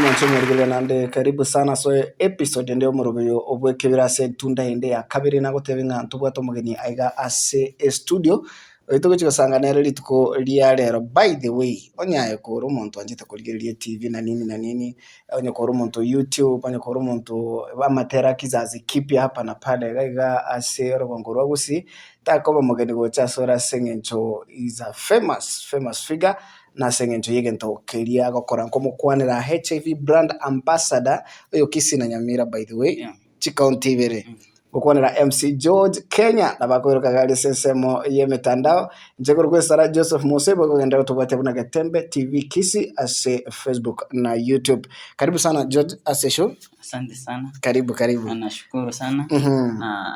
Mwanche omorigereria naende karibu sana ase episode ende y'omoroberio obwekebera ase etunda ende ya kabere nagotebia ng'a ntobwate omogeni aiga ase estudio oyo togochia gosanga nere rituko ria rero. By the way, onye aye kore omonto oanchete korigereria etv na nini na nini, onye kore omonto o YouTube, onye kore omonto bw'amatera kizazi kipya hapa na pale iga iga ase orogongo rwa Gusii, takoba omogeni gocha asore ase eng'encho is a famous famous figure. na ase engencho y'egento keria agokora nkomokwanera HIV brand ambassador oyo Kisii na Nyamira by the way Yeah. chikaunti ibere ngokwanera MC George Kenya nabo akoiroka gari ase ensemo y'emetandao inche korokwa Esara Joseph Mose bogogenderera gotobwatia buna Getembe TV Kisii ase Facebook na YouTube karibu sana George ase show Asante sana. karibu karibu Na nashukuru sana. Mhm. Na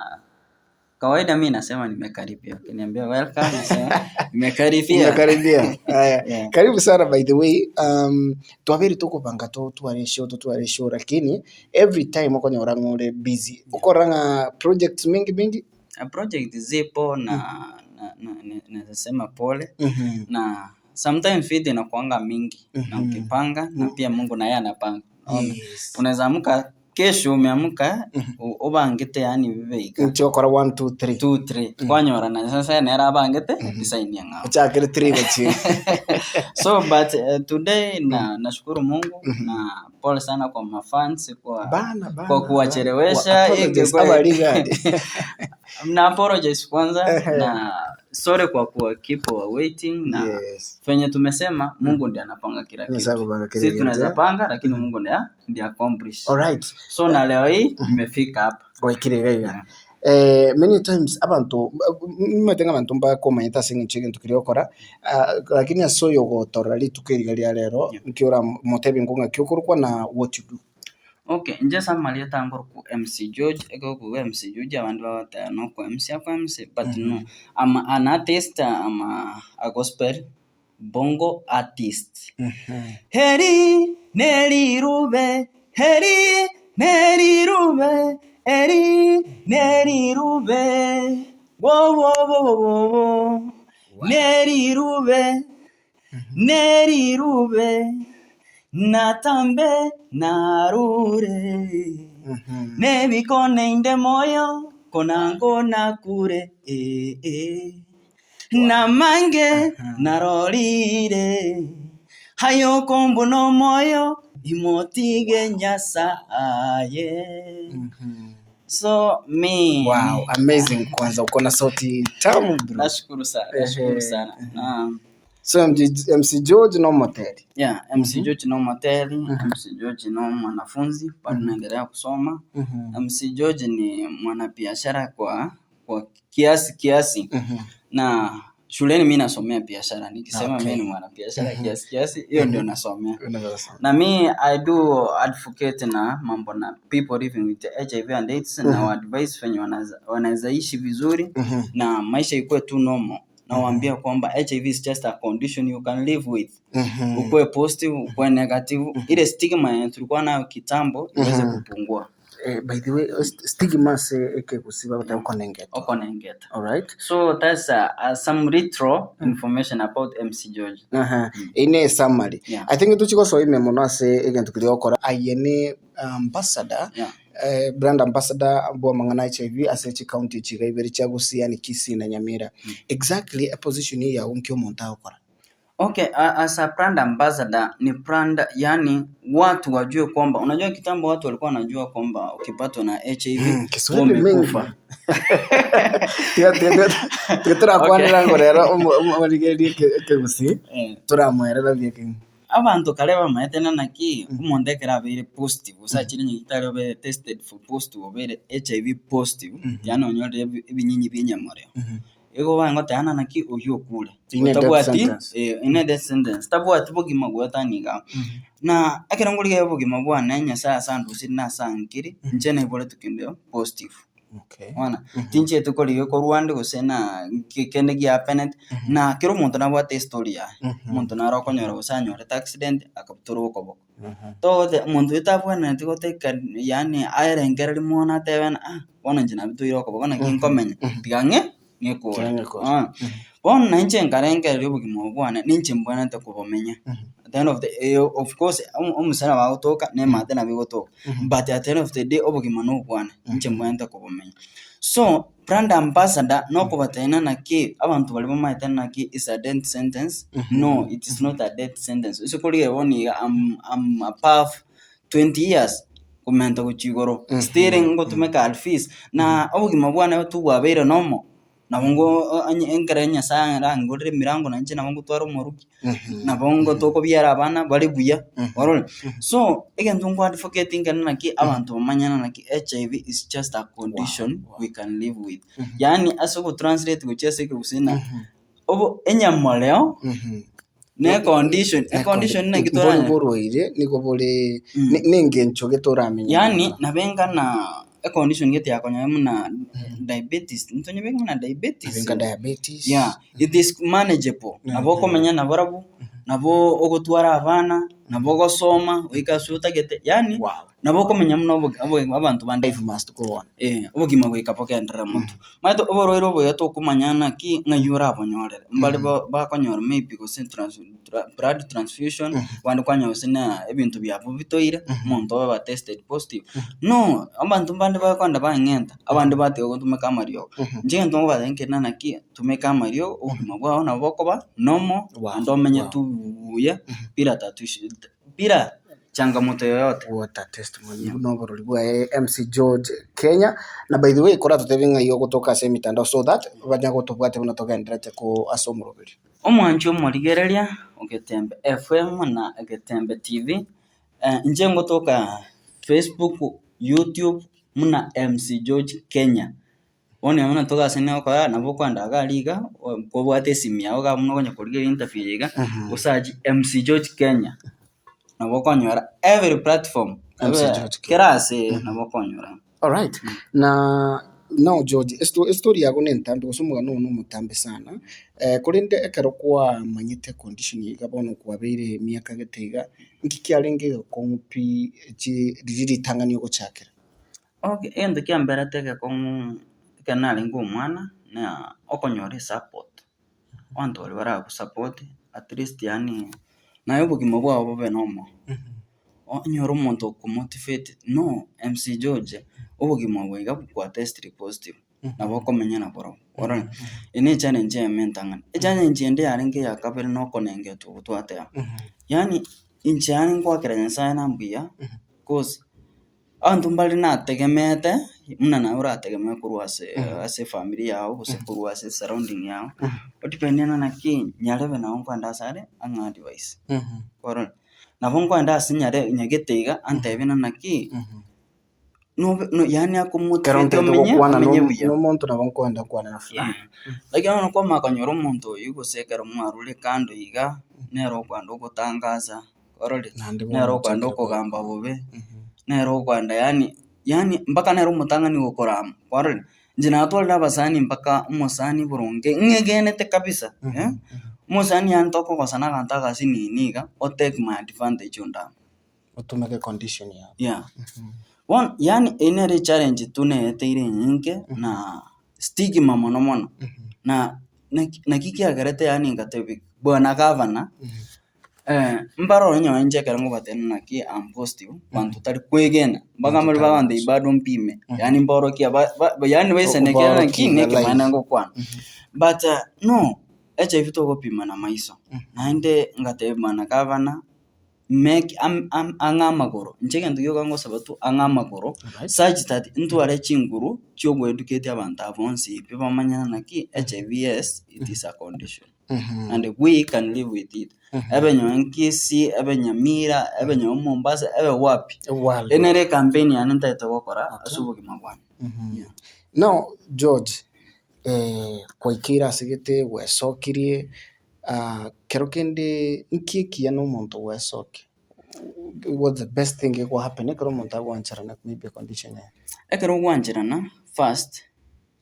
Kawaida mi nasema nimekaribia. Ukiniambia welcome nasema nimekaribia. Umekaribia. Haya. Yeah. Karibu sana by the way. Um, twabere tokobanga totware show totware show lakini every time okonyora ng'a ore busy. Okorora ng'a projects mingi mingi. Na project zipo na na na na naeza sema pole Mhm. na sometimes vitu inakuanga mingi na ukipanga na pia Mungu naye anapanga. Unaona? Yes. Unaweza amka Kesho omeamka obangete yaani bibe iga. Inche okora one two three. Two three. Kwanyora na Nyasaye nere abangete design eng'ao. Ochakere three gochia. So but eh, today na nashukuru Mungu na pole sana kwa mafans kwa Bana, bana, kwa kuwachelewesha bana. Apologies, ingekuwa- abarigari. na apologize kwanza Ehe. na sorry kwa kuwa keep waiting na Yes. venye tumesema Mungu ndiye anapanga kila Nyasaye kitu. akupanga kila Sisi kitu, tunaweza eh. panga lakini Mungu ndiye ndiye accomplish. Alright. So na leo hii nimefika hapa. Gwaikire iga iga. Eh, many times abanto nimanyete ng'a abanto mbakomanyete ase eng'encho y'egento keria ogokora, ah, lakini ase oyogotorora rituko eriga ria rero, nki oramotebie ng'o ng'aki okorokwa na what you do. Okay, inche ase amarieta nkorokwa MC George, ekero okoigwa MC George abande bagoteba no oko MC ako MC, but no, I'm an artist, I'm a gospel bongo artist. Eri nerirube, eri nerirube, eri nerirube, wowowowowo, nerirube. Nerirube natambe narure, nebikone inde moyo konango nakure eh, eh. Namange narorire ayokombuna omoyo imotige Nyasaye. So me Wow, amazing kwanza uko na sauti tamu bro. nashukuru sana, nashukuru sana. Na So MG, MC George no moteri. Yeah, MC George no moteri, MC George no mwanafunzi, bado naendelea kusoma. MC George ni mwanabiashara kwa kwa kiasi kiasi. Na shuleni mi nasomea biashara. Nikisema mi ni mwanabiashara kiasi kiasi, hiyo ndio nasomea. Na mi I do advocate na mambo na people living with HIV and AIDS na advice venye wanaweza wanaweza ishi vizuri na maisha ikuwe tu normal. Nawaambia kwamba HIV is just a condition you can live with. Ukuwe positive, ukuwe negative, ile stigma yenye tulikuwa nayo kitambo iweze kupungua. Eh, by the way, stigma ase ekegusii bagoteba okonengeta. Okonengeta. Alright. So that's uh, uh, some retro information about MC George. Aha. Eye ne esummary. Yeah. I think tochie gosoa ime mono ase egento keria ogokora. Aye ne ambassador, Yeah. eh, brand ambassador bwa amang'ana a HIV ase chicounty echi iga ibere chia Gusii yaani Kisii na Nyamira. Exactly eposition eye yago nki omonto agokora? Okay, as a brand ambassador ni brand, yani watu wajue kwamba unajua kitambo watu walikuwa wanajua kwamba ukipatwa na HIV Mm, Kiswahili mingi. umekufa. Tiga tiga tiga tiga torakwanera ngo rero omorigereria ekegusii Eh. toramoerera buya kegima. Abanto kare bamaete na naki omonto ekero abeire positive gose achire nyagetari obe tested for positive obeire HIV positive, yaani onyorire ebinyinyi bia enyamoreo. Igo bagoteba ng'a naki oyio okure, In a death otabwati sentence. eh, in a death sentence, tabwati bogima goetania igaa. Na ekero nkorigereria obogima bwane Nyasaye ase andusire na ase ankire, inche naiboretwe kende positive. Okay. Bono, tinchieti korigia korwa ande gose na ki kende giapenete, na kera omonto nabwate estory yaye, omonto naro okonyora gose anyorete accident akabutorwa okoboko. Togote omonto oyio tabwenereti goteka yaani aerengereria mono atebe ng'a ah, bono inche nabutoire okoboko naki nkomenya, tiga ng'e ng'ekore. Tiga ng'ekore. Bono na inche nkarengereria obogima obo bwane, ninche mbwenerete kobomenya. the end of the eh, of course omo- omosani nabo agotoka na emate nabo egotoka, but at the end of the day obogima na obwane, inche mbwenerete kobomenya. So, brand ambassador nokobatebia naki abanto baria bamaete naki is a death sentence, no it is not a death sentence. Ase korigereria bono iga am am above 20 years komenta gochia igoro, still ngotumeka alfees, na obogima bwane tobwabeire nomo. Nabo ngo onye ekero Nyasaye arangorere emirango na inche nabo ngotwara omoruki, nabo ngo tokobiara abana bare buya, orore. So, egento nko advocate nkere naki abanto bamanyane naki HIV is just a condition we can live with. Yaani ase ogotranslate gochia ase ekegusii ng'a obo enyamoreo. Ne econdition, econdition naki Mbori toranyore. borwaire nigo bore ne- nengencho gete oramenye Yaani nabarabwo. nabo enga na econdition gete yakonyora buna diabetes, ntonyebeke buna diabetes. Nabo enga diabetes. Yeah, it is manageable. Nabo okomenya nabarabwo, nabo ogotwara abana, nabo ogosoma, goika ase otagete, yaani Wow. nabo okomenya buna obo- obo- abanto bande. Life must go on. Eh, obogima goika bogenderere motwe. Omanyete oborwaire oboya tokomanya naki ng'ai orabonyorere, mbare ba- bakonyora maybe gose trans blood transfusion, abande kwanyora gose na ebinto biabo bitoire, omonto oba tested positive. No, abanto mbande bakoenda bang'enta, abande batiga gotumeka amariogo. Inche egento ngobatebia nkere naki, tumeka amariogo, obogima bwao nabo bokoba normal, naende omenye tu buya bila tatuishi bila changamoto yoyote. What a testimony. Buna oborori bwaye MC George Kenya. Na by the way koratotebie ng'ai ogotoka ase emitandao so that banya gotobwate buna togenderete ko ase omoroberi. Omwanchi omorigereria o Getembe FM na Getembe TV, inche ngotoka Facebook, YouTube buna MC George Kenya. Bono ime buna togasani gokora nabo okoenda iga aria iga, kobwate esimi yago iga buna okonya korigereria interview eye iga, osearch MC George Kenya, nabo okonyora every platform, MC ebe George Kenya. kera ase nabo okonyora. Alright, na now George, esto estory yago na entambe gose omogano ogo na omotambe sana, korende ekero kwamanyete condition iga bono kwabeire emiaka gete iga, nki kiarenge egekong'u pi chi riria ritang'ani ogochakera? Okay, egento kiamberete egekong'u ekero narenge omwana, na okonyora esupport, abanto baria baragosupport at least yaani naye obogima bwao bobe normal. Onyore omonto okomotivate no MC George, obogima obo iga kwatestire positive, nabo okomenya naborobwo, orore. Eye ne echallenge eyemo entang'ani. Echallenge ende yarenge eya kabere na okonengetwa obwo twateba, yaani inche yaani ngoakera nyasaye na mbuya, cause. Abanto mbare nategemeete buna naye orategemee korwa ase ase efamiri yago gose korwa ase esurrounding yago, odepending naki nyarebe nabo nkoenda ase are ang'e advice, kwarora. Nabo nkoenda ase nyare nyagete iga antebie ng'a naki, nobe no yaani Ekero akomotivate ntagete omenye gokwana omenye no- buya. nomonto nabo nkoenda nkwane na fulani. Lakini bono kwamanya konyora omonto oyio gose ekero mwarure kando iga, nere okoenda ogotangasa. Orore, Naende bono nere okoenda ochakire okogamba bobe, nere okoenda yaani yaani mpaka nere omotang'ani gokorama, kwarorire? Inche natwarire abasani mpaka omosani boronge ng'egenete kabisa eh, omosani yaani tokogosana aganto agasinini iga, o take my advantage ondame. Otumeke condition yago. Yeah. Bono yaani eyio nere echallenge tu naeteire enyinge na stigma mono mono, na naki naki kiagerete yaani ngatebia bwana gavana. Mbare onye inche ekero ngobatebia naki am positive, banto tari kwegena, mpaka mbare bagantebia bado mpime, yaani mborokia ba- ba yaani baisaneke naki Oborokie nekemanyererio live. ngokwana. But no, HIV togopima na maiso, naende ngatebia bwana gavana, make am- am- ang'e amagoro, inche egento gioka ngosaba tu ang'e amagoro, such that ntware chinguru chia ogoeducate abanto aba bonsi pi bamanyane naki HIV yes it is a condition. And we can live with it. Ebe nyowe Kisii, ebe Nyamira, ebe nyowe Mombasa, ebe wapi. World. Eye nere ecampaign yane ntagete gokora ase obogima bwane. Yeah. Now George, kwaikeire ase gete gwesokirie, kero kende nki ekiya na omonto gwesokia? What's the best thing egohappen ekero omonto agwancherana maybe econdition yaye? Ekero ogwancherana, first,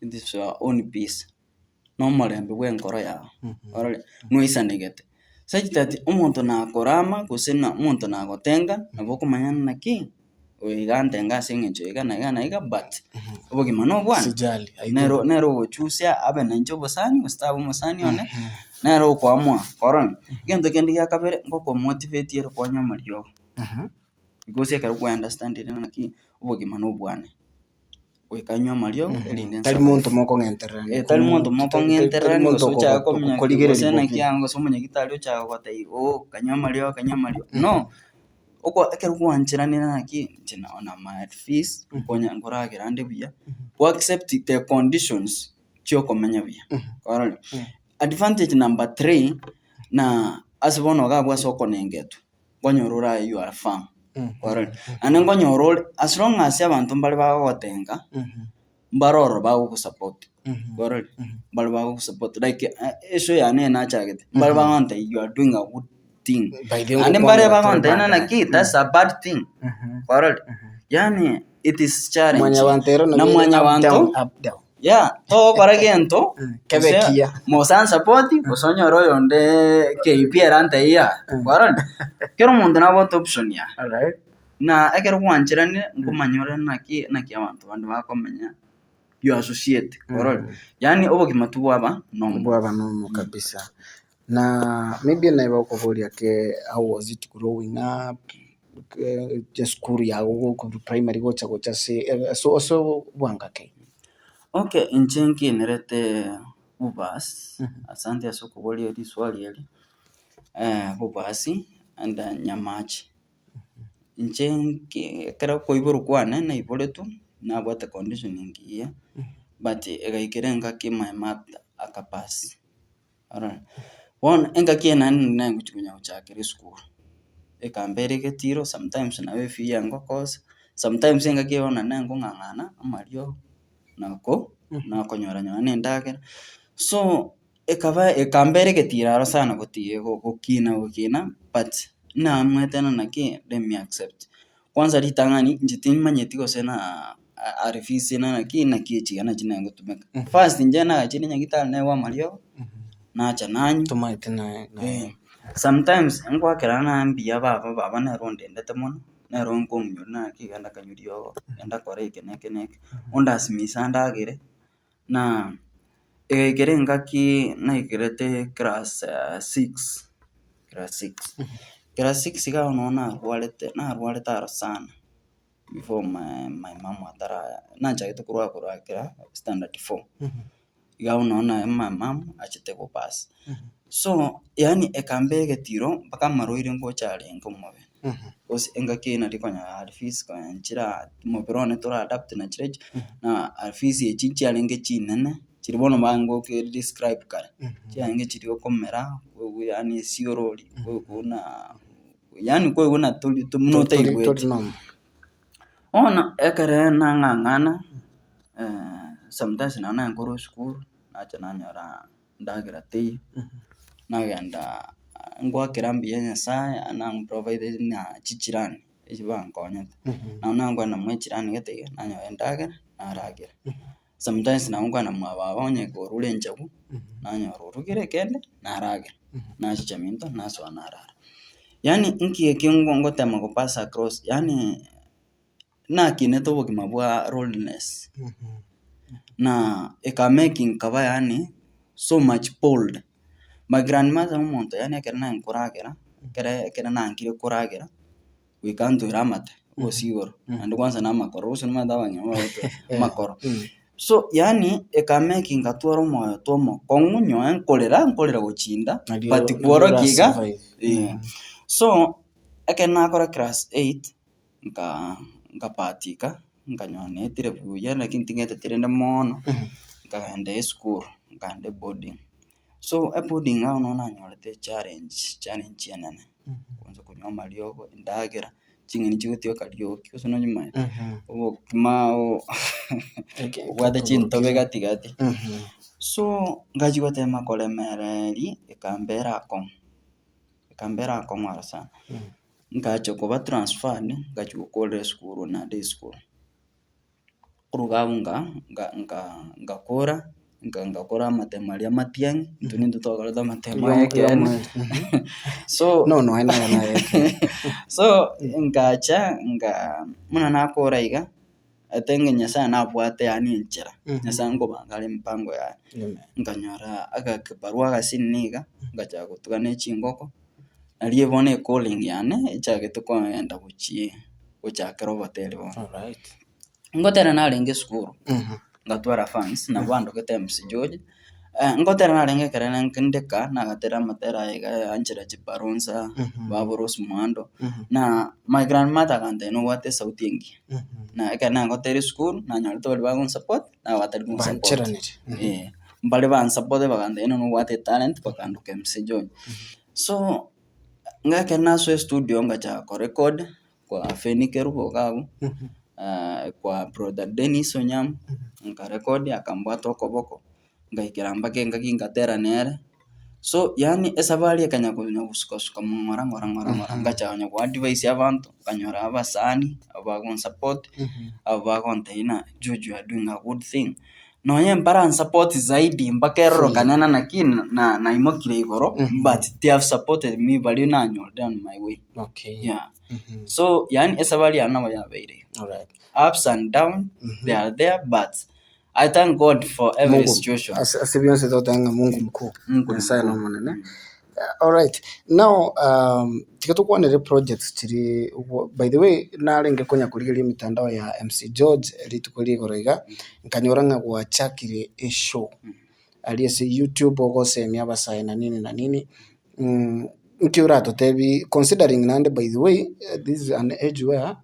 it is your own peace. Nomorembe bw'enkoro yao, orore, noisanegete. Such that omonto nakorama gose na omonto nagotenga, nabo okomanya ng'a naki, oyo iga antenga ase eng'encho iga na iga na iga but, obogima nobwane. Sijali, I do. Nero nere ogochusia abe nainche obosani gose taba omosani one. Nere okoamua, korora. Egento kende gia kabere, ngokomotivate ere kwanywa amariogo. Because ekero kwa understandire naki obogima na obwane, goika anywe amariogo erinde Tari monto mokong'entererania. Eh, tari monto Tari mokong'entererania monto gose ochake okogo- kominyokia okorigereria gose naki bobe. anga gose omonyagitari ochake gogotebia oh kanywa amariogo kanywa amariogo, no. Oko ekero gwancheranire naki inche nao na my fees, nkonya nkoragera ande buya, go accept the conditions chiokomenya buya, kwarorire. Advantage number three, na ase bono iga abwo ase okonengetwa. Nkonyora ore aye you are firm, kwarorire. Naende nkonyora ore as long as abanto mbare bagogotenga, mbare ororo bagogosupport, kwarorire, mbare bagogosupport like eshow yane eye nachagete, mbare bagontebia you are doing a good thing, By the way, naende mbare ngokwanera tore bagontebia ng'a bande. naki that's a bad thing, kwarorire. Yaani it is challenge, Mwanyabanto ero na nabo ere up mwanyabanto. down, up down. Yeah, togokora gento, Kebe gose kiya. mose ansapoti, gose onyore oyonde KP ere antebie yea, kwarorire? Kera omonto nabwate option yaye. Alright. Na ekero gwancheranire, nkomanya ore naki naki abanto bande bakomenya, you associate, kwarorire? Yaani obogima tibwaba normal. Bwaba normal kabisa. Na maybe naye bagokoboria ke how was it growing up, esukuru yago gokorwa primary gocha gocha ase ase ase obwanga ki? Okay, inche nkinerete bobasi, asante ase okoboria riswali eri, bobasi and nyamache. Inche nki ekero okoiborwa kwane naiboretwe, nabwate condition engiya, but egaikera engaki my mother akapass. Orore, bono engaki eye naende nari ngochia konya gochakera esukuru, ekambera egetiro sometimes nabo efee engokosa, sometimes engaki eye bono nari nkong'ang'ana amariogo nako nakonyora nonye na endagera. So, ekaba ekambera egetiro aro sana goti gokina gokina but naamwete ng'a naki let me accept. Kwanza ritang'ani inche timanyeti gose na arifisi na naki naki echiga nachi nare gotumeka. First inche nagachire nyagetari naegwa amariogo, nacha nanywa, Tomaete naye naye. eh, sometimes ngoakerana naye mbuya baba, baba nere ondendete mono, nere onkong'inyora naki genda kanywa riogo, genda kora eke na eke na eke, ondasimisa ndagere, Na egaikera engaki naikerete class six, class six, class six iga abwo nabo narwarete, narwarete aro sana before my my mum atara nachagete korwara korwa kera standard four, iga abwo nabo naye my mum achete gopass. So yaani ekambea egetiro mpaka amarwaire ngocha arenge omobere. Gose engaki eyio nari konyora alfisi konya nchira omobere one tora adapt na chirochio, na alfisi echi nchiarenge chinene, chiria bono bangoke describe kare, chiarenge chiria okomera, koigwa yaani esiorori, koigwa buna yaani koigwa buna tori buna otaigweti. Tori normal. Bono ekere nang'ang'ana sometimes nonye naye nkorwa esukuru, nacha nanyora ndagera teiyo, nagenda ngoakera mbuya Nyasaye namprovided na chichirani echi bankonyete. Nabo nangokwana mwa echirani gete iga, nanyora endagera, naragera. Sometimes nabo ngokwana mwa baba onye korure enchagu, nanyora orugire ekende, naragera, nachicha minto, nasoa narara. Yaani nki ekio ngo ngotema go pass across, yaani nakinete obogima bwa loneliness, na ekamake nkaba yaani so much bold. My grandmother omonto yaani ekero naye nkoragera, ekere ekere nankire koragera, goika ntwere amate obosie igoro, naende kwanza na amakoro, gose nomanyete abang'ina bagotwera amakoro. So yaani ekamake ngatwara omoyo twa omokong'u nyowe nkorera nkorera gochinda, but kworokia iga eh. So, ekero nakora class eight. nka nkabahatika, nkanyora naetire buya lakini ting'eteti rende mono, nkagenda esukuru, nkagenda eboarding. So eboarding agwo nabo nanyorete echallenge, challenge enene, kwanza konywa amariogo, endagera, ching'eni chigotioka rioki gose nonyimanyete, obokima oo obwate chintobe gati gati. So, ngachia gotema koremereria, ekambera akong'u, ekambera akong'u aro sana. Ngacha koba transferred, ngachia gokorera esukuru naende esukuru. Korwa iga abwo nga nga nga ngakora, nga ngakora amatemo aria amatiang'i, intwe nintwe twakorete amatemo aya ekeene, so No noe naye naye ekeene. so ngacha nga buna nakora iga. I think Nyasaye nabwate yaani enchera, Nyasaye nkobanga are emipango yaye. Nkanyora agakibarua agasinini iga, ngachaka gotuga ne chingoko, nario bono ecalling yane echagete kogenda gochia gochakera oboteri bono. Ngotera narenge esukuru, ngatwara fans nabo bandogete MC George, ngotera narenge ekero ndeka nagatera amatera aye iga ya Angela Chiparonsa, Babu Rose Muhando, na my grandmother agantebia nobwate esauti engiya, na ekero nagotera esukuru nanyorete baria bagonsupport na abatari gonsupport. Bancheranire. Eh, mbare bansapote bagantebia ng'a nobwate etalent bakandoka MC George. So, ng'a ekero nasoa estudio ngachaka korecord. Kwa Fenny Kerubo iga abwo, kwa brother Dennis Onyamu, nkarekodi akambwata okoboko, ngaikera mpaka engaki ngatera nere, so yaani esabari ekanya konya gosuka suka ng'ora ng'ora ng'ora ng'ora, ngachaka konya goadvise abanto, nkanyora abasani abo bagonsupport, abo bagontebia ng'a George you are doing a good thing. Nonye mbaransupport zaidi mpaka erorokane ng'a naki na naimokire igoro, but they have supported me baria nanyorire on my way. Okay. Yeah. So yaani esabari yane nabo yabeire igo. Alright. Ups and down, they are there but I thank God for every Mungu situation. ase ase bionsi togoteba ng'a Mungu mkuu Mungu ni Nyasaye mkuu. nomonene Alright now tiga tokwanere projects chiria by the way narenge konya korigereria emitandao ya MC George rituko ria igoro iga, nkanyora ng'a gwachakire eshow aria ase YouTube ogosemia abasae na nini na nini, nki oratotebi considering naende by the way this is an age where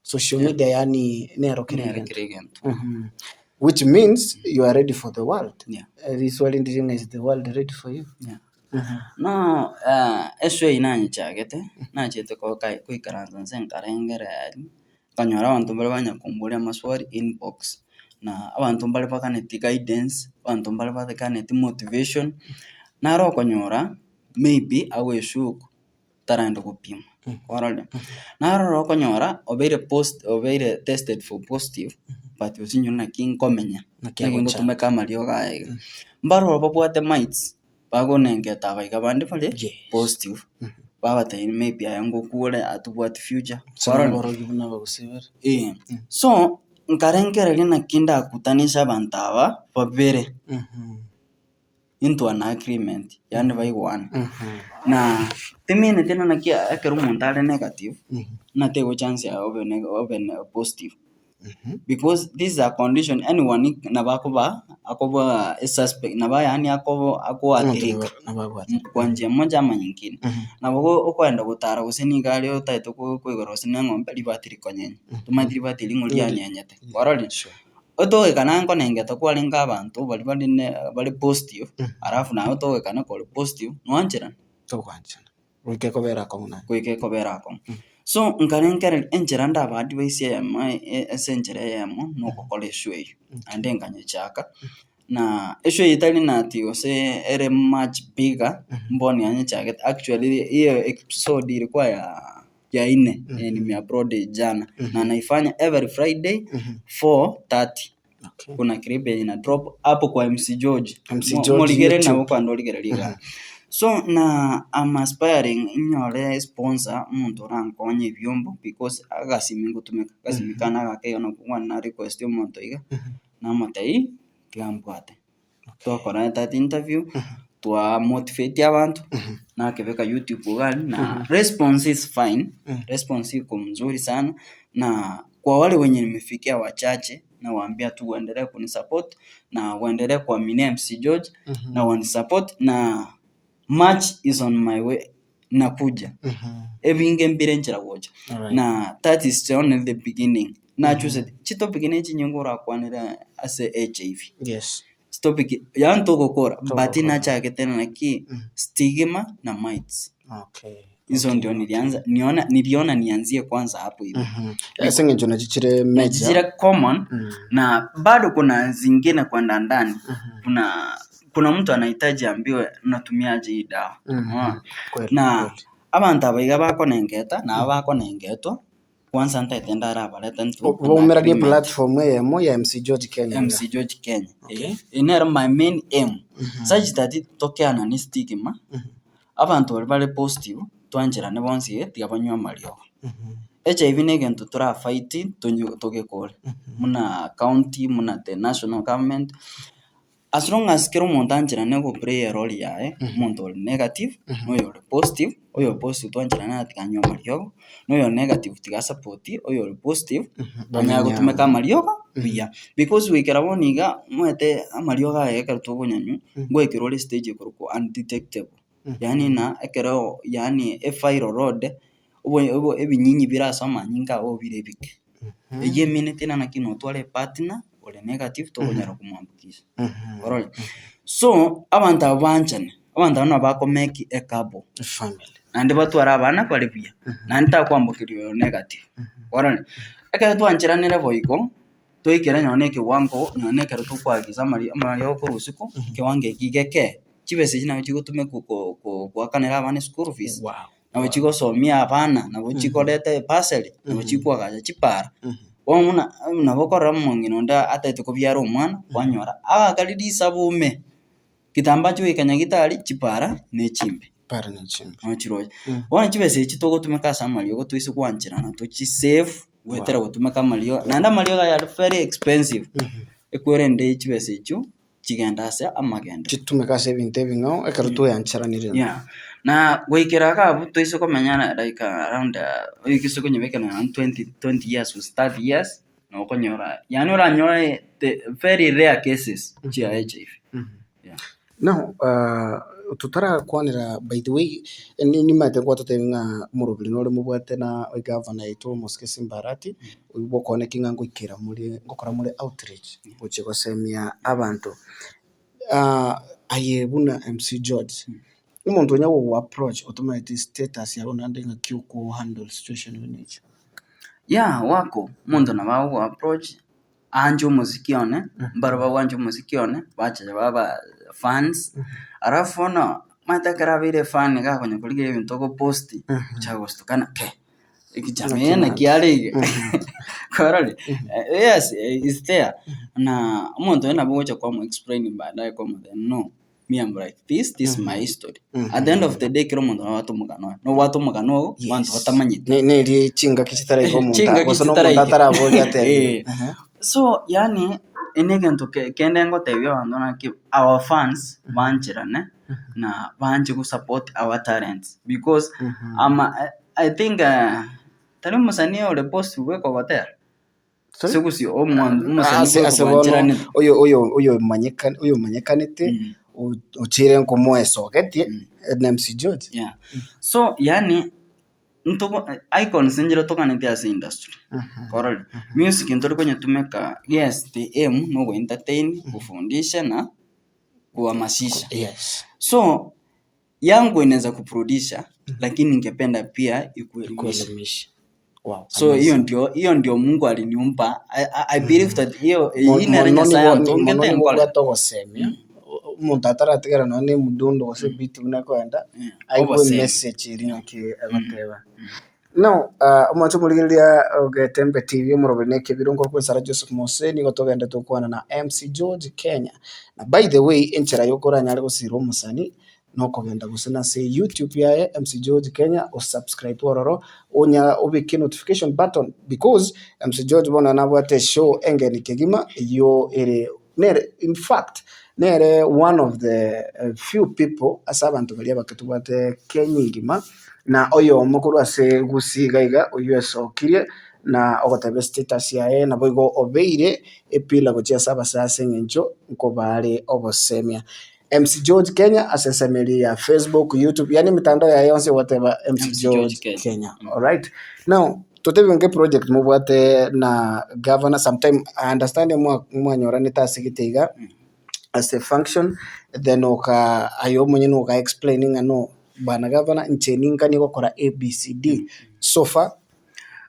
social media yaani nero kera Nero egento. kera egento. Which means you are ready for the world. Yeah. Riswali ndiri ng'a is the world ready for you? Yeah. No eswe eyio nanyechagete, nachete koka koikaransa nse nkarengereria, nkanyora abanto mbare banyakomboria amaswali inbox, na abanto mbare baganeti guidance, abanto mbare baganeti motivation, naro okonyora maybe agoeshuku. taragenda gopimwa, kwarorire? Naroro okonyora obeire post obeire tested for positive, but osinywe naki nkomenya, Naki naki agochaka. ngotumeka amariogo aya iga. Mbaroro babwate mites, bagonengeta aba iga bande bare Yes. positive, babatebia maybe aye ngokure atobwati future, Ase kwarorire? noborogi buna abagusii bare. Eh, so nkarengereria naki ndakutanishe abanto aba babere. Into an agreement, yaani baigwane. Na timineti ng'a naki ekero omonto are negative, ng'a tego chance yaye obe neg obe ne positive. Because this is a condition anyone nabo akoba akoba esuspect nabo yaani akoba akoathirika kwa njia moja ama nyingine. Nabo go okoenda gotara gose nigo aria otagete ko koigora gose na eng'ombe ribati rikonyenya, tomanyeti ribati erio ng'o rianyenyete, kwarorire? Otogekana nkonengete kwarenge abanto baria bare ne bare positive, alafu naye otogekane kore positive, noancherane? Togwanchana, goika ekobera akong'u naende. Goika ekobera akong'u. So nkarengereria enchera ndaba advise eyemo ase enchera eyemo, na ogokora eshow eywo, naende nkanyechaka, na eshow eywo tari na ati gose ere much bigger, mbono yanyechagete actually hiyo episode ilikuwa ya ya nne yenye nimeupload jana na naifanya every Friday 4:30 Okay. kuna clip yenye na drop hapo kwa MC George MC Mo- George morigere YouTube. nabo kwanda origereria iga so na I'm aspiring inyore sponsor omonto orankonye ebiombo because agasimi ngotumeka agasimi kane agake iga nabo kwana na request omonto iga namotebia tiga mbwate. Twakora that interview, twa motivate abanto, nakebeka youtube iga aria na response is fine, response iko mzuri sana, na kwa wale wenye nimefikia wachache, nawaambia tu waendelee kunisupport, na waendelee kuaminia MC George, na wanisupport, na much is on my way, nakuja. Ebinge mbire nchera gocha, na that is only the beginning. Nachusete chitopic ne chinyinge orakwanere ase HIV. Yes. Chitopic yaani togokora but Togokora. nachagete naki stigma na mites. Okay. Hizo ndio nilianza niona niliona nianzie kwanza hapo hivo. Ase eng'encho nachi chire major. Chire common na bado kuna zingine kwenda ndani. Kuna kuna mtu anahitaji ambiwe unatumiaje hii dawa. Unaona? Kweli, Na kweli. abanto aba iga bakonengeta na aba bakonengetwa kwanza ntaete ndarabarete intwe an Baumeranie agreement. platform eyemo ya MC George Kenya iga. MC George Kenya. Eh, eye nero my main aim such that tokeanani stigma, abanto baria bare positive twancherane bonsi eh, tiga banywe amariogo. HIV na egento tora fight tonye togekore, buna county, buna the national government, as long as kera omonto ancherane go play erole yaye, omonto ore negative, na oyore positive, oyo positive twancherane ng'a tiga anywe amariogo, na oyo negative tiga asapoti oyore positive, anyare gotumeka amariogo buya. Because goikera bono iga, omanyete amariogo aya ekero tokonyanywa, ngoikera ore estage ekorokwa undetectable, yaani ng'a ekero yaani eviral load, obo- obo ebinyinyi bire ase amanyinga ago bire ebike. Eyio emineti ng'a naki notware epartner ore negative tokonyara komoambukisa, orore. So, abanto abwo baanchane, abanto abwo nabo bakomake a couple, Efamily. naende batware abana bare buya, naende takoambokeria oyo negative, orore. Ekero twancheranire boigo, toikere nonye na ekewango nonye na ekero tokoagisa amari amariogo korwa isiko, ekewango eki geke, chibesa echi nabo chigotumekwa ko- ko goakanera abana eschool fees. Wow. Nabo chigosomia abana, nabo chikoreta ebasari, nabo chikoagacha chipara. Bono buna nabo okorora omong'ina onde atagete kobiara omwana, kwanyora agakari risabu ime, kitambo achie goika nyagetari chipara na echimbe. Chipara na echimbe. Nabo chiroche. Bono chibesa echi togotumeka ase amariogo toise goancherana tochi save, goetera gotumeka amariogo, naende amariogo aya are very expensive, ekwerende chibesa echio. chigenda ase amagenderero. Chitumeke ase ebinto ebing'ao ekero tweancheranire. Yeah. Na goikera iga abwo toise komenya na like around oise konyebeka nonya 20 20 years gose 30 years, nokonyora yaani oranyore the very rare cases chia HIV. Yeah. Now totarakwanera by the way, nimanyete gwatotebia ng'a omoroberi nore mobwate na egavana yaito omosike Simba Arati, oywo bwokooneki ng'a ngoikera more ngokora more outreach gochia gosemia abanto. Aye buna MC George, omonto onya gogo approach otomanyeti status yago naende ng'aki oko handle situation buna echio. Yeah wako, omonto nabo agogo approach, aanche omosiki one, mbaro bagwancha omosiki one, bacha baba fans, alafu bono, omanyete ekero abeire efan iga akonya korigereria ebinto ogopost, ochaka gostuka ng'a kei. Ekichame naki are iga kwarorire yes is there na omonto oyo nabo ogocha kwamo explain baadaye kwamotebia no me am like this, this is my history at the end of the day kera omonto nabwate omogano oye, nobwate omogano ogo abanto batamanyeti. Ne- neri chingaki chitaraika omonto Chingaki gose na omonto chitaraika. ataraboria atebe. Eh. So yaani ene egento ke- kende ngotebia abanto naki our fans bancherane na banche go support our talents because ama I think tari omosani ore post bweka ogotera? Sorry? Ase gose omwan- omosani Ase bweka ase bono bwancheranete. oyo oyo oyomanyeka oyomanyekanete o- ochire nkomoesogetie na MC George. Yeah. So yaani ntogo icons nchire toganeti ase industry, korora music ntori konyetumeka yes the aim nogo entertain, kufundisha na kuhamasisha. Yes. So yangu inaweza kuburudisha lakini ningependa pia ikuelimishe. Kuelimisha. Wow. So hiyo ndio hiyo ndio Mungu aliniumba. I, I, I believe that hiyo Mo- hii nere mono Nyasaye nigo antongete mono nigo nkore. obwate ogosemia omonto ataratigara nonya na emudundo gose ebeat buna ekoenda aigwe Obosemi. emessage eria ng'aki egoteba. Now omonche omorigereria o Getembe TV omoroberi na ekebiro nkorokwa Ensara Joseph Mose nigo togendete gokwana na MC George Kenya. Na by the way enchera yoka oranyare gosira omosani nokogenda gose nase YouTube yaye MC George Kenya o subscribe ororo onya obeke notification button because MC George bono nabwate eshow engeni kegima eyio ere nere in fact nere one of the few people ase abanto baria abake tobwate Kenya engima na oyomo korwa ase Gusii iga iga oyio esokirie na ogoteba estatus yaye naboigo obeire epillar gochia ase abasae ase eng'encho nkobare obosemia. MC George Kenya ase ensemo eria ya Facebook, YouTube, yaani emitandao yaye yonsi ogoteba MC MC George George Kenya. Kenya. Alright. Now, totebe nke project mobwate na governor sometime I understand mwa- mwanyoranete ase gete iga as a function then oka aye omonyene oka explain ng'a no bwana governor inche ninkanie gokora ABCD so far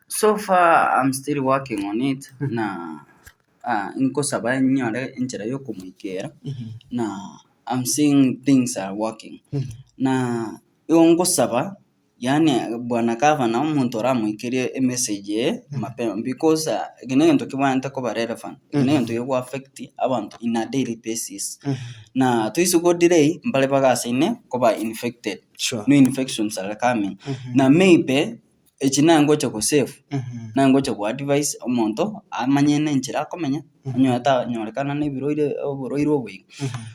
So far I'm still working on it na nkosaba nyore enchera ya okomoikera na I'm seeing things are working. Na igo nkosaba yaani bwana gavana omonto oramoikerie emessage eye mapema because eke na egento kebwenerete koba relevant, eke na egento gego affect abanto in a daily basis. Na toise go delay mbare bagasaine koba infected, Sure. new infections are coming. Na maybe. Echi naye ngocha go save, naye ngocha go advise omonto amanye na enchera akomenya, onye tanyorekana na ebirwaire oborwaire obo iga.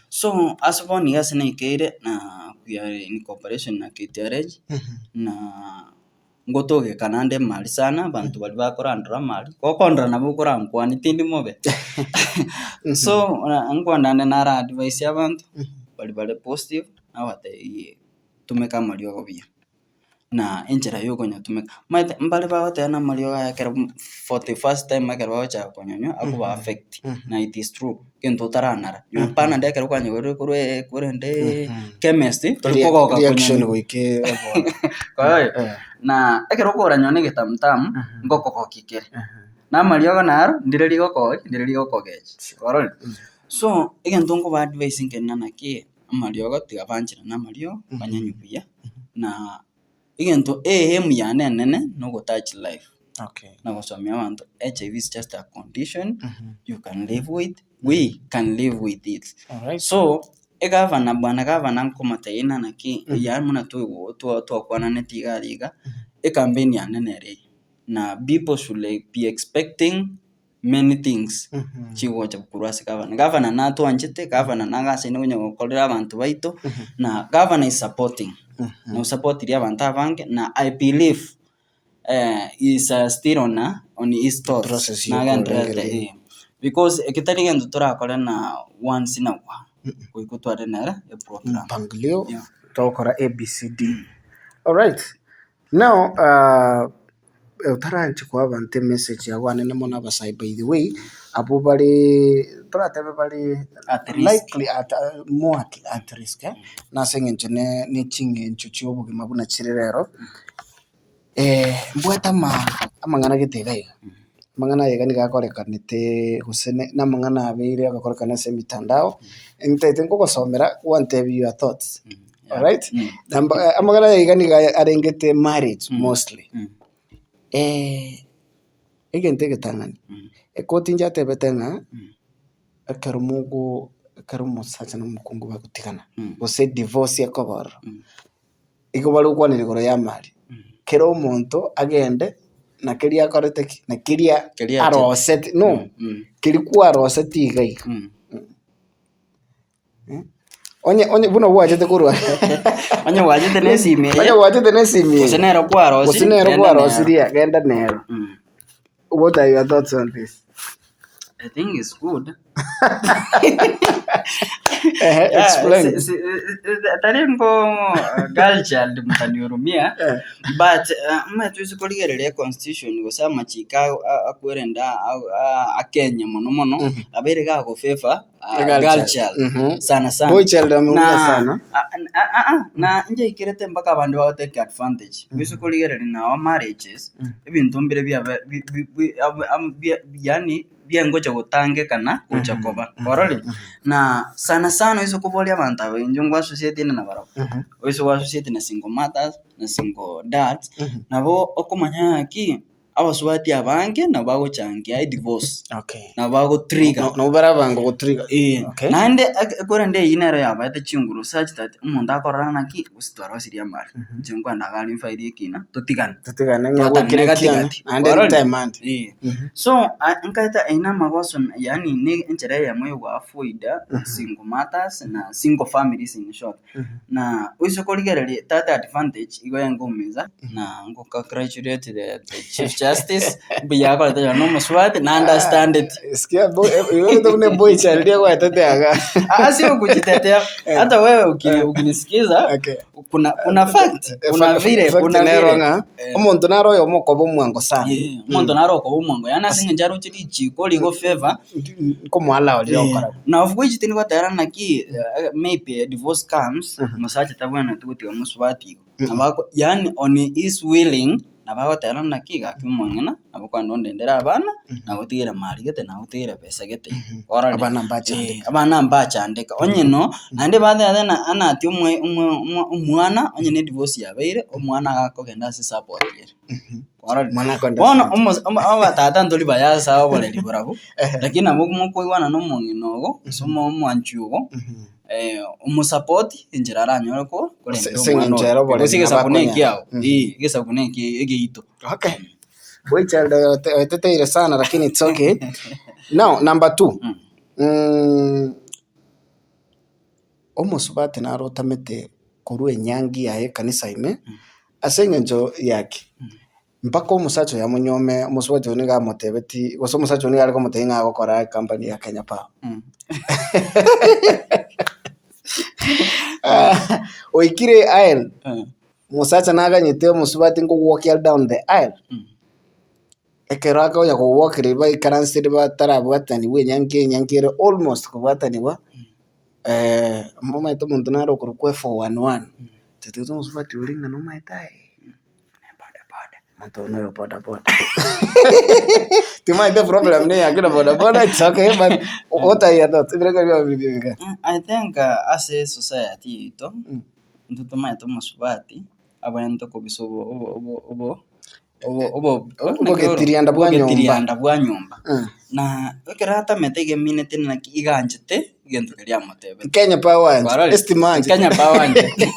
So ase bono iga ase naikeire na we are in cooperation na KTRH, na ngotogeka naende emari sana abanto baria bakorandora amari, gokondora nabo okorankwanie tindi mobe. So nkwana nde nara advise abanto, baria bare positive, nabatebirie tumeka amariogo buya. Na enchera ya okonyatumeka. Omanyete mbare bagoteba na amariogo aya ekero for the first time ekero bagochaka konyanywa akoba affect na it is true, egento otaranara. Nonye panadol ekero kwanyegorire korwa korende chemist tori kogoka Reaction konyanywa. goika ebono. Korora na ekero okoranywa na egetamutamu, ngokogokia kere. Na amariogo naro, ndire rigokogokia, ndire rigokogecha, kwarorire? So, egento nkoba advise nkerina naki. Amariogo tiga banchera na amariogo banyanywe buya, na egento eaim yane enene na ogotouch life Okay. na gosomia abanto HIV is just a condition you can live with, we can live with it. Alright. So, egavana bwana gavana nkomotebia ng'a naki yaani buna toigo twakwananeti iga aria iga, ecampaign yane nere eye, na people should be expecting many things chigocha korwa ase gavana. Gavana natwanchete, gavana nagasaine konya gokorera abanto baito, na gavana is supporting, nosapotirie abanto abange na I believe is still on on his thoughts Process nagendererete yokorengereria. eh. Because eke tari gento torakore na once in a while, goika otware nere eprogram. Mpangilio Yeah. togokora ABCD. Alright, now otaranchi koa abanto emessage yago anene mono abasae by the way, abwo bare toratebe bare At risk. likely at more at at risk eh, na ase eng'encho ne ne ching'encho chia obogima buna chire rero, mbwate ama amang'ana gete iga iga, amang'ana aya iga nigo akorekanete gose ne na amang'ana abeire agokorekana ase emitandao, ntaete nkogosomera gwantebia your thoughts, alright. Namba amang'ana aya iga nigo arengete marriage mostly, egento egetang'ani, ekoti inche atebete ng'a ekero mogo ekero omosacha na omokungu bagotigana, gose divorce ekoba ororo, igo bare gokwanera igoro ya amari, kera omonto agende na keria akorete ki, na keria Keria achete. aroseti no, keria kwaroseti iga iga. Onye onye buna gwachete korwa Onye gwachete na esimi eye, onye gwachete na esimi eye, gose nero kwarosirie, gose nero genda nero. kwarosirie genda nero. What are your thoughts on this? I think it's good. Ehe, Yeah, explain. si- si- tari nko girl child mtanihurumia Eh. but omanyete ase korigereria econstitution gose amachiko akwerenda a Kenya mono mono abeire gagofavour Girl girl child. child Mhm. sana sana Boy child ameumia na sana. na nchaikerete mpaka abande bagotake advantage ase korigereria na our marriages ebinto mbire biabe bi- bi- bi- ab- am- bia yaani biangocha gotangekana gocha koba kwarorire? Na sana sana oise koboria abanto aba inche ngwa associate inde nabarabwo, oise go associate na single mothers na single dads, nabo okomanya ng'aki abasubati abange nabo bagochangia edivorce, Okay. nabo bagotrigger. No- Nabo bare abango gotrigger. Eh, Okay. naende eke- korende eyio nero yabaete chinguru such that omonto akorora naki gose twarosirie amari, inche nkwenda iga aria mfairi ekina, totigane. Totigane ng'a Twatanire gwekire gati kiane, gati. naende Kwarorire? anytime ande. Eh. So, a- nkaeta eyio na amagoso yaani ne enchera eyemo ya goavoida single mothers na single families in short. Na oise korigereria that advantage igo engominsa na ngo congratulate the the chief justice mbuya akorete ekero na omosubati na understand it. Sikia boy, igo buna boy child riagoetete iga. Ah, sio kujitetea hata wewe uki- ukinisikiza Okay. kuna kuna fact kuna vile Fact kuna nero vile ng'a Eh. omonto naro oyomo okoba omwango sana. Eh, omonto naro okoba omwango yaani ase eng'encho aroche richiko rigo favor Nkomoallow riria ogokora bo. Na of which tindi goteba naki maybe a divorce comes, omosacha tabwenereti gotiga mosubati igo. Nabo ako yaani on his willing, nabo agoteba naki gaki omong'ina, nabo kwani ondendere abana, nagotigere mari gete, nagotigere besa gete. Orore? Abana mbachandeka. Eh, abana mbachandeka. Onye no, naende bateba ng'a anati omwe omwe omwana, onye ne divorce yabeire, omwana agakogenda ase support ere. Kwarorire? Mwana akonde Bono ase omo- omo- abatata ntori baya ase oboreri barabwo, lakini nabo mokoigwana na omong'ina ogo, gose omo- omwanchi ogo, omosapoti enchera aranyore ko- korenda Ase- ase omwana eng'encho oye. ere oboreri Gose egesaku nabo na ekiao, akonyara. eh, egesaku na eke- egeito. Okay. Boy child oeteteire sana lakini it's okay. Now number two. Mm. Omosubati naro otamete korwa enyangi yaye ekanisa ime ase eng'encho yaki mpaka omosacha oyo amonyuome omosubati oyo nigo amotebetie gose omosacha oyo nigo are komotebia ng'a agokora ecompany ya Kenya Power. Oikire aisle, omosacha naganyete omosubati nkogwokia are down the aisle, ekero akonya kogwokeria baikaransire batarabwatanigwa enyangi enyangi ere almost kobwatanigwa. Omanyete omonto nare okorokwa 411, totigete omosubati oria ng'a nomanyete aye, omonto oyo noyo bodaboda. Timanyete problem neye ake na bodaboda it's okay but what are your thoughts? Ebirengererio biago biri bibe. I think ase esociety yaito, intwe tomanyete omosubati abwenerete kobisa obo- obo- obo- obo- obo- obo- Obogetirianda bwa nyomba. obogetirianda bwa nyomba. Na ekero atamete iga emineti naki iga anchete egento keria amotebete. Kenya Power anchete, Kwarorire? estima anchete. Kenya Power anchete.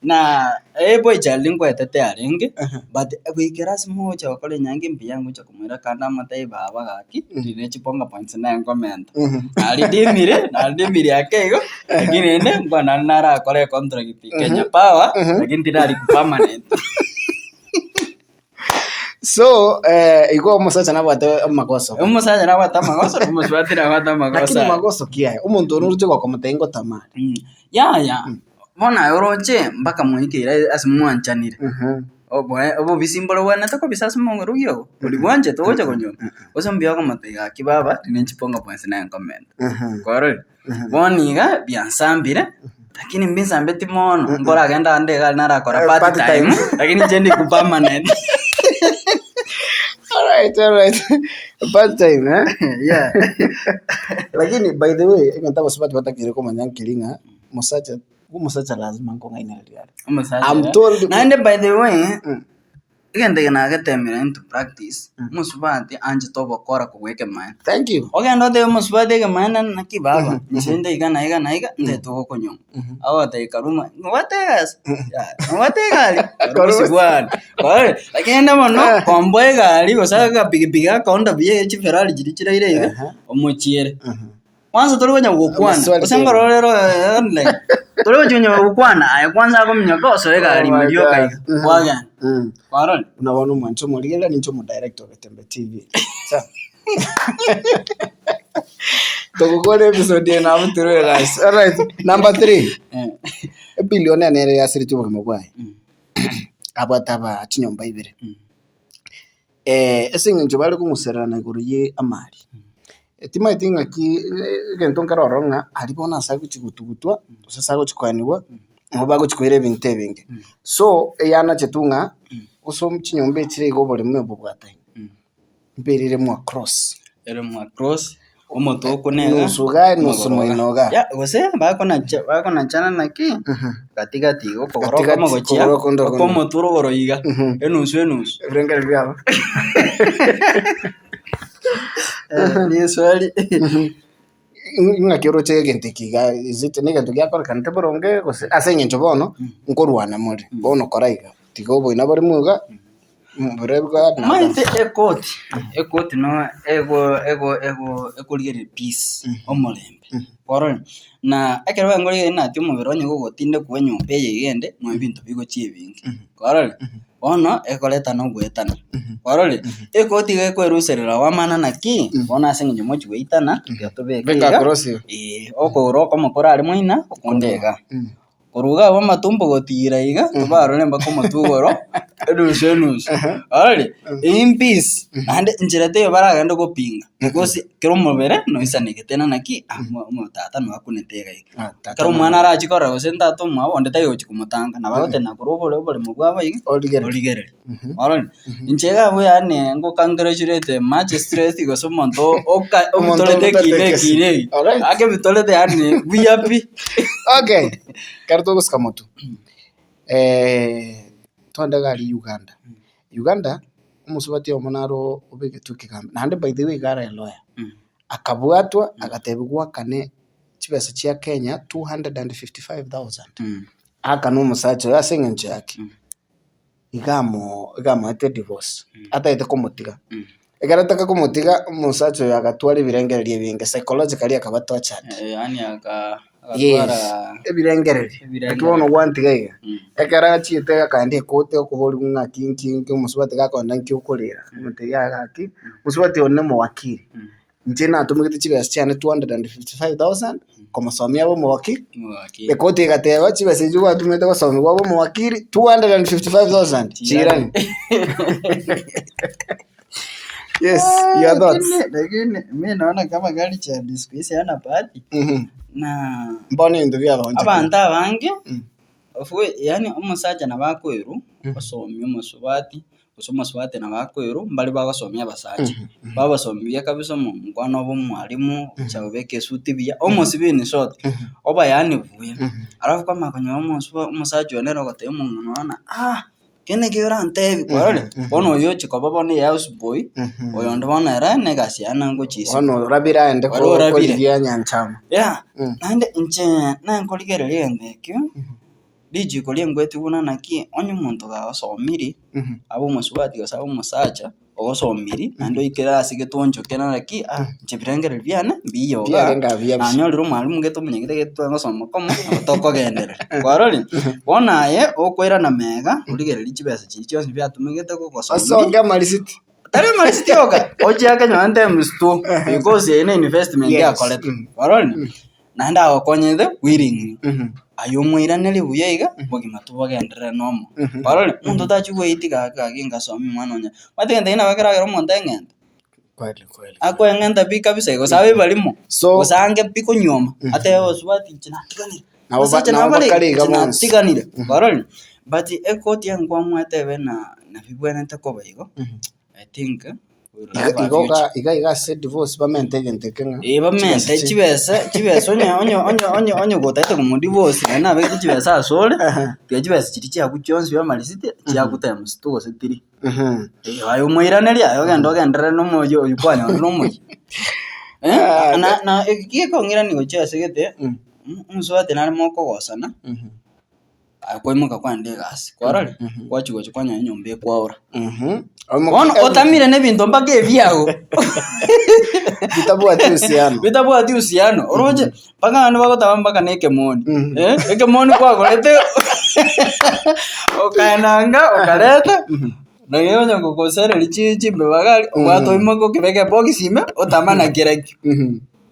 Na eboy child nkoetete arenge, but goikera ase mogocha gokora enyangi mbuya ngocha komoira kando amotebie baba gaki, rire chibonga points naye nkomenta. Naridimire, naridimirie ake igo, lakini rende nkwana naende narakore econtract Kenya Power, lakini tirari permanent. So igo omosacha nabwate amagoso. Omosacha nabwate amagoso, na omosubati nabwate amagoso Lakini aye. magoso ki aya? Omonto one oroche gokomotebia ngotamare. Yaya, bono aye oroche mpaka moikeire ase mwanchanire. Oboe obobisi mbore bwenerete kobisa ase omong'erugi ogo, oria bwanchete ogocha konyora, gose mbuya okomotebia gaki baba, rina chiponga bwensi naye nkomenta. Kwarorire? Bono iga biansambire, lakini mbinsambeti mono, nkoragenda ande iga narakora Eh, part part time, time. lakini inche ndi permanent. Alright, alright. Part time, eh? Yeah. Lakini by the way, egento abasubati batakeire komanya nkeri ng'a mosacha, omosacha lazima nkong'ainereria are. Omosacha I'm told Naende by the way, Mm. Egento eke nagetemire into practice, omosubati anchete obokora kobua ekemaene. Thank you. Ogende otebie omosubati ekemaene naki baba, inche nde iga na iga na iga, ntagete gokonywa. Agotebia karuma, nobwate egasi? Yaya, nobwate egari? Karuma sibwati. Kwarorire? Lakini rende bono, komboa egari gose agapikipiki gakoenda buya chiferrari chiria chiraire iga, omochiere. Kwanza tori konya gokwana, Amaswali gose tena. nkorore ero online. Tori gochi konya gokwana, aye kwanza akominyoka osoe egari Oh my ime rioka God. iga, Mhm. kwagenda. Mm. Kwarorire? Buna bono omwanche omorigereria ninche omodirect o Getembe TV. Sawa. Togokora episode eye nabo tore guys. Alright, number 3. Eh. Ebillionaire nere yasiretie obogima bwaye. Mm. Abwate aba chinyomba ibere. Mm. Ase eng'encho bare kong'usererana igoro ye amari, timaeti ng'aki egento nkere ororo ng'a aria bono ase agochi gotugutwa, gose ase agochi koenigwa, nigo bagochi koira ebinto ebinge. So, eyanachetwe ng'a gose chinyomba echire iga oboremo obobwataine, mberire ere mwa cross. Ere mwa cross, omote okone iga, Nusu iga, nusu amagoro iga. moino iga. Ya, gose bakonacha bakonachana naki, gatigati iga okogoro Gatigati, okomo gochia, okogoro okonde okonde. okomotu rogoro iga, enusu enusu. Ebirengererio biabo. Riswali. Ng'aki oroche egento eke iga, is it negento giakorekanete boronge gose ase eng'encho bono, nkorwana more, bono kora iga, tiga oboina bore iga. Omanyete ekoti, ekoti no ego ego ego ekorigereria peace, omorembe, kwarorire? Na ekero bankorigereria naki omobere onye gogotindekwa enyomba eye iga ende, nonya ebinto bigochia ebinge, kwarorire? Bono ekoreta na ogoetana, kwarorire? Ekoti iga ekoeruserera wamana naki, bono ase eng'encho mochi goitana, tiga tobeke Beka iga, across iga. eh, okogoro okomo kore aria moina, okonde iga. Korwa iga abwo amatumbo gotiira iga, tobarore mpaka omotwe igoro, enusu enusu. Ororire? In peace. Naende nchera teiyo baragende gopinga, because kera omobere noisanegete na naki, ah omo- omo tata nigo akunete iga iga. Ah, tata Ekero omwana arachi korora gose ntata omwabo, onde tari gochi komotanga, nabo agotenena korwa obore oboremo bwabo iga, Origererie. origereria. Ororire? Inche iga abwo yaani ngo congratulate magistrate gose omonto oka Omonto obitorete obitorete ekina ekesi. ekina eki. Alright. Akebitorete yaani buya pi. Okay, ekero togosika motwe, twende iga aria Uganda, Uganda. Omosubati oyomo naro obegetwe ekegambi, naende by the way iga are elawyer, akabwatwa agatebigwa akane chibesa chia Kenya 255,000, aakane omosacha oye ase eng'encho yake, iga amo iga amoete edivorce, atagete komotiga. Ekero ataka komotiga, omosacha oyo agatwara ebirengererio ebinge psychologically akaba tortured. Yaani aka Yes, agatwara ebirengererio. Ebirengererio. Naki bono gwantiga iga. Ekero achiete akaenda ekote okoborigwa ng'aki nki nki omosubati gakoenda nki okorera, omotebi aye gaki, mosubati one omowakili, inche natomegete chibesa chiane 255,000 komosomia abe omowakili, Omowakili. ekoti egateba chibesa echio gwatumete gosomiwa abe omowakili 255,000 chiirane. Yes, your thoughts. Lakini mi naona kama Richard siku hizi hana bahati na Bono ebinto biabaonchokire. abanto abange Mm. of which yaani omosacha nabo akoirwa osomia omosubati gose omosubati nabo akoirwa mbare bagosomia abasacha. Babasomia buya kabisa omo omokwana obe omwalimu, ocha kobeka esuti buya, omosibi in short, oba yaani buya. Alafu kwamanya konyora omosuba omosacha oyo nere ogotebia omong'ina oye ng'a ah. Kende ekio orantebi kwarorire, bono oyio ochia koba bono ehouse boy, oyonde bono ere na egasi yaye nangochia isiko. Bono orabire aende Ore orabire. korigia nyanchama. Yeah, naende inche nankorigereria egento ekio, richiko ringweti buna naki onye omonto gagosomiri, abe omosubati gose abe omosacha. Ogosomiri, naende oikere ase getoncho kere naki ah, inche ebirengererio biane mbiya iga, Biarenge abuya busa. nanyorire omwalimu gete omonyagete gete twagosoma komo, nabo tokogenderera, kwarorire? Bono aye, okoirana mega, origererie chibesa chiria chionsi biatumegete gogosomia, Osonge amarisiti. tari amarisiti oka, ochiake nonye times two, because eye ne investment Yes. akorete, kwarorire? Naende agokonyete willingly, aye omoiranerie buya iga, obogima tobogenderere nomo. Kwarorire, omonto tachia goeiti gaki gaki ngasomia omwana one. Omanyete egento ekio nabo keragere omonto eng'ente, Kweli kweli. akoeng'enta pi kabisa gose abe barimo, So- gose ange pi konyuoma, atebe abasubati inche natiganire, Nabo ba- abasacha nabo nabo bare bakare iga inche bonsi. natiganire, kwarorire. But ekoti enkwamwete ebe na nabibwenerete koba igo, I think Iga igo iga iga iga ase divorce bamente egento eke ng'a Eh, bamente chibesa chi- chibesa chibesa onye onye onye onye onye gotagete komodivorce naende nabegete chibesa asore, tiga chibesa chiria chiaku chionsi bia amarisiti chiaku times two gose three. Eh, aye omoiraneria aye ogende ogenderere na omoyio oywo kwanyorire omoyio. Ah, na na eki gekong'irania gochia ase gete, omosubati nare mokogosana. Aye kwaimoka kwaenda egasi, kwarorire? Gwachia gocha kwanyora enyomba ekwaora. Bono otamire na ebinto mpaka ebiago. Bitabwati uhusiano. Bitabwati uhusiano, oroche? Mpaka abande bagotama mpaka na ekemoni, eh, ekemoni kwagorete okaenda nka okareta, naye onye gogosereria chi chimbeba iga aria, obwate oimoke okebeke ebox ime, otama na kerakio.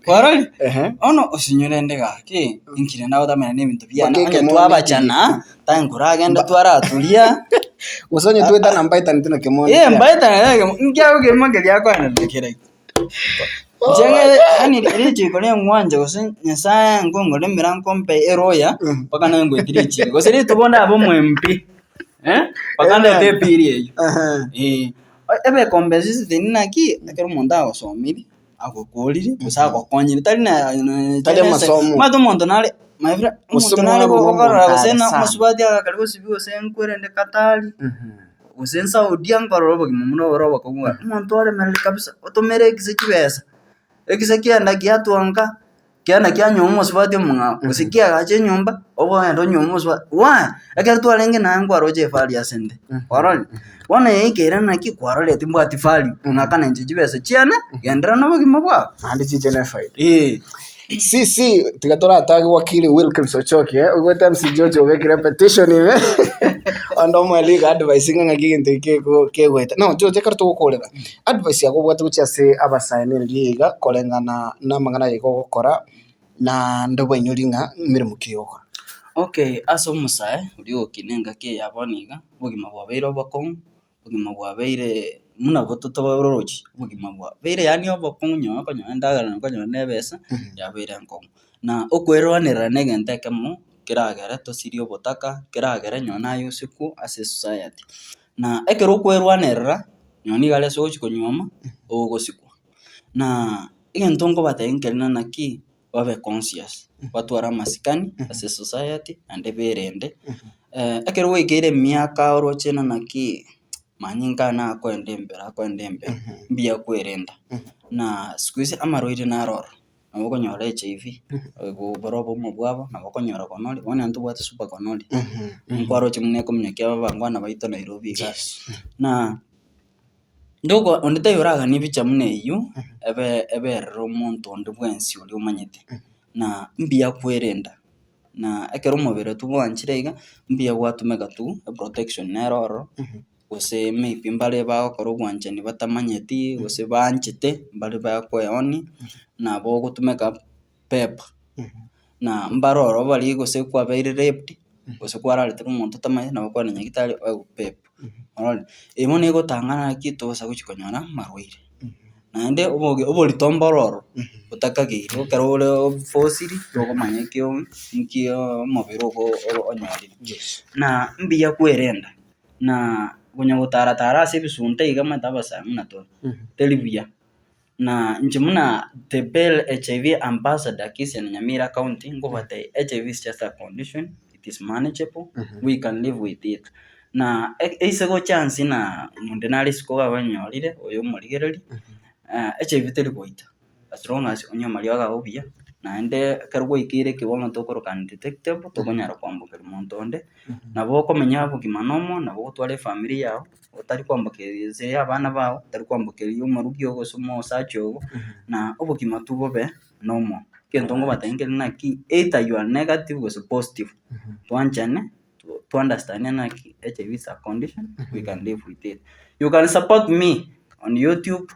Kwarorire? Ehe. Bono osinyore inde gaki, inki rende agotamera na ebinto biane, Mpaka onye ekemoni twabachana, tankoragende twaraturia, Gose onye twetana mbaetanete na kemoni eh kiaye. mbaetane na ekemo, inki agokemwa keria akoenana kere. Inche ng'e yaani richiko ringwanche gose nyasaye nkongoremera nkompe eroya, mpaka nengweti richiko, gose rituko ndabe omo MP, mpaka ndete epiri eywo, Ehe. eh. Ebekombe system naki, ekero omonto agosomiri. agokorire gose agokonyire tari na Tari amasomo. omanyete omonto nare my friend, Gose omonto nare omwana buna gokorora omonto gose are na sana. omosubati agakare gosibi gose nkwerende Qatar, gose Saudia nkorora obogima buna oboro obokong'u iga, omonto oremereri kabisa otomere ekise chibesa, ekise kiaenda kiatwanka. Kianda kianywa omosubati omong'ao, gose kiagacha enyomba, ogenda onywe omosubati, why? Ekero twarenge naye nkwaroche evalue ase 'nde, kwarorire? Bono eye ekeirana naki kwarorire timbwati value, ng'akana inche chibesa chiane, genderera na obogima bwao. Naende chiche ne efaida. Eh. Si si tiga toratage wakili Wilkins Ochoki eh, oigwete MC George obekire petition ime onde omoe legal advice ng'a ng'aki egento eke kego kegoeta. Now George ekero togokorera, Advice yago obwate gochia ase abasae neriria iga koreng'ana namang'ana aya iga ogokora, naende bwainyori ng'a emeremo ki ogokora. Okay, ase omosae oria ogokina engaki eye ya bono iga, obogima bwabeire obokong'u, obogima bwabeire buna totororochi, obogima bwabeire yaani obokong'u nonye okonyora endagera nonye okonyora na ebesa, yabeire enkong'u. Na okwerwanerera na egento ekemo keragere tosirie obotaka, keragere nonye naye osikwe ase esociety. Na ekero okwerwanerera, nonya nigo are ase ogochia konyuoma, ogosikwa. Na egento nkobatebia nkeri na naki, babe conscious, batware amasikani ase esociety naende berende, ekero gwaikeire emiaka oroche ng'a naki. Manyinga ane akoenda embere akoenda embere, mbuya kwerenda. Na siku hizi amarwaire naro ororo, nabo okonyora HIV, boro obomo bwabo, nabo okonyora gonorrhea, bono ntobwate super gonorrhea, nkwaroche buna ekominyokia abangwana baito Nairobi igaa. Na ndoko onde taiyo oraganie ebicha buna eywo, ebe eberere omonto onde bwensi oria omanyete, na mbuya kwerenda. Na ekero omobere tobwanchire iga, mbuya gwatumeka tu eprotection nere ororo, gose maybe mbare bagokora obwanchani batamanyeti, gose baanchete, mbare bakoeonia, nabo ogotumeka pep. Na mbare ororo baria gose kwabeire raped, gose kwararete na omonto otamanyeti nabo okogenda nyagetari oegwe pep, ororire. Eye bono egotang'ana naki togosa gochia konyora amarwaire. Naende oboge oborito mboro ororo, botakageire ekero ore ofosiri tokomanya ekio nki omobere ogo onyorire. Na mbuya kwerenda, na konya gotara tara ase ebisunte iga omanyete abasae buna tore, teri buya. Na inche buna the pale HIV ambassador Kisii na Nyamira county nkobatebia HIV is just a condition, it is manageable, we can live with it. Na eise gocha nse na onde nare isiko iga abanyorire oyo omorigereria, HIV teri goita as long as onywe amariogo ago buya, naende ekero gwaikeire ekiwango tokoroka undetectable tokonyara koambokeria monto onde, nabo okomenya obogima nomo, nabo ogotwara efamiri yago, otari koambokeria ense ya abana bago, otari koambokeria omorugi ogo gose omosacha ogo, na obogima tu bobe nomo. Egento ngobatebia nkere naki either you are negative gose positive, twanchane. to understand naki HIV is a condition we can live with it. You can support me on YouTube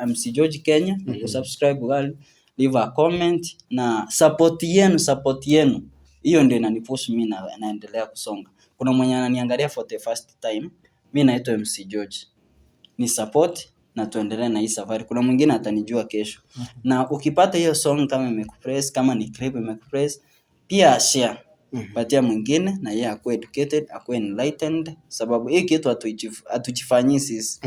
MC George Kenya, subscribe iga leave a comment na support yenu support yenu hiyo ndio inanipush mi na naendelea kusonga. Kuna mwenye ananiangalia for the first time, mi naitwa MC George, ni support na tuendelee na hii safari. Kuna mwingine atanijua kesho. Na ukipata hiyo song kama imekupress, kama ni clip imekupress, Pia share, patia mwingine na yeye akuwe educated, akuwe enlightened sababu hii kitu hatujifanyii sisi.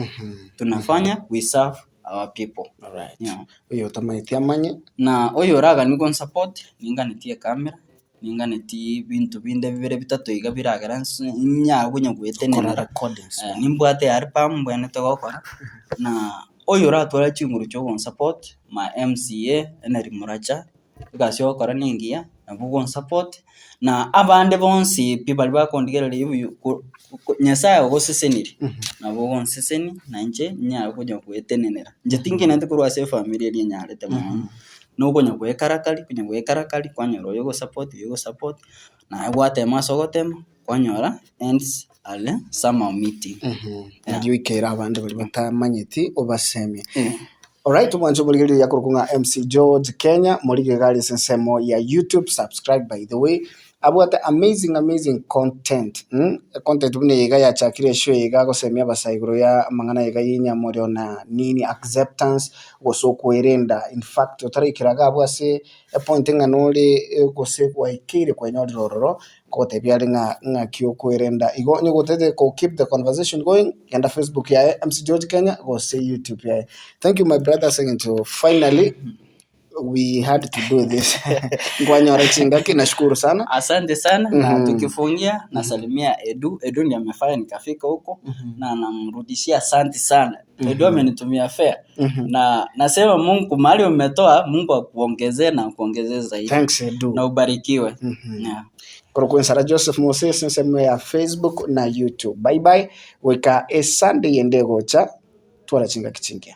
Tunafanya we serve our people. Alright. Yeah. Oyo otamaeti amanye. Na oyo oraganie gonsupport, ninganetie ecamera, ninganetie ebinto binde bibere bitato iga biragere nse nyare konya Kora goetenenera. recordings. Nimbwate album mbwenerete gokora, na oyo oratware chinguru chia ogonsupport, my MCA Henry Muracha. Egasi ogokora nengiya, nabo ogonsupport, na abande bonsi pi baria bakondigereria obuya ko ko Nyasaye ogosesenirie, nabo ogonsesenia na inche nyare konya goetenenera. Inche tingeneti korwa ase efamiri eria enyarete mono, na okonya goekarakari konya goekarakari kwanyora oyo ogosupport oyo ogosupport, naye gwatema ase ogotema, kwanyora ends are somehow meeting. Nario oikeire abande baria batamanyeti obasemie. Alright omwancho omorigereria oyo akorokwa ng'a MC George Kenya, morige iga are ase ensemo ya YouTube, subscribe by the way, abwate amazing amazing content mh, econtent buna eye iga yachakire eshow eye iga agosemia abasae igoro ya amang'ana iga ya enyamorero na nini acceptance, gose okwerenda infact otaraikera iga abwo ase epoint ng'a nore gose gwaikeire kwenyorire ororo, Nkogotebia are ng'a ng'aki okwerenda. Igo onye gotagete ko keep the conversation going, genda Facebook yaye MC George Kenya gose YouTube yaye. Thank you my brother ase eng'encho finally we had to do this. Nkwanyora chingaki nashukuru sana. Asante sana na tukifungia nasalimia Edu. Edu ndiye amefanya nikafika huko na namrudishia asante sana. Edu amenitumia fare na nasema Mungu mahali umetoa Mungu akuongezee na akuongezee zaidi Thanks Edu. na ubarikiwe. Yeah. Korokwa Ensara Joseph Mose ase ensemo ya Facebook na YouTube. Bye bye goika esunday ende egocha twara chingaki chingiya.